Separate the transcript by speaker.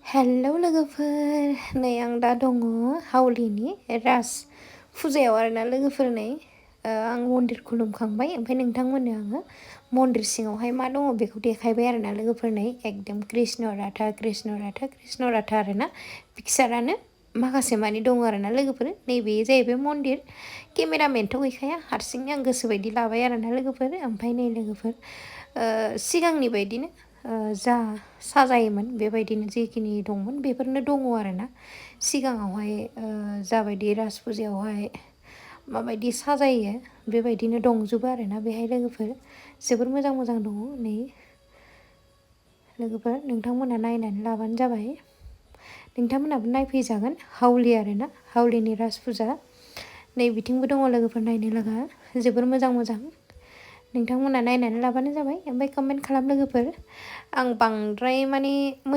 Speaker 1: hello लोगोफोर नै आं दा दङ हावलिनि राज फुजायाव आरोना लोगोफोर नै आं मन्दिर खुलुमखांबाय ओमफ्राय नोंथांमोननो आङो मन्दिर सिङावहाय मा दङ बेखौ देखायबाय आरोना लोगोफोर नै एकदम कृष्ण राधा आरोना पिक्सारानो माखासे मानि दङ आरोना लोगोफोर नैबे जाहैबाय मन्दिर केमेरामेनथ' गैखाया हारसिंनो आं गोसोबायदि लाबाय आरोना लोगोफोर ओमफ्राय नै लोगोफोर सिगांनि बायदिनो जा साजायोमोन बेबायदिनो जेखिनि दंमोन बेफोरनो दङ आरोना सिगाङावहाय जाबायदि राज फुजायावहाय माबायदि साजायो बेबायदिनो दंजोबो आरोना बेहाय लोगोफोर जोबोर मोजां मोजां दङ नै लोगोफोर नोंथांमोना नायनानै लाबानो जाबाय नोंथांमोनाबो नायफैजागोन हावलि आरोना हावलिनि राज फुजा नै बिथिंबो दङ लोगोफोर नायनो लागा जोबोर मोजां मोजां नोंथांमोना नायनानै लाबानो जाबाय ओमफ्राय कमेन्ट खालाम लोगोफोर आं बांद्राय माने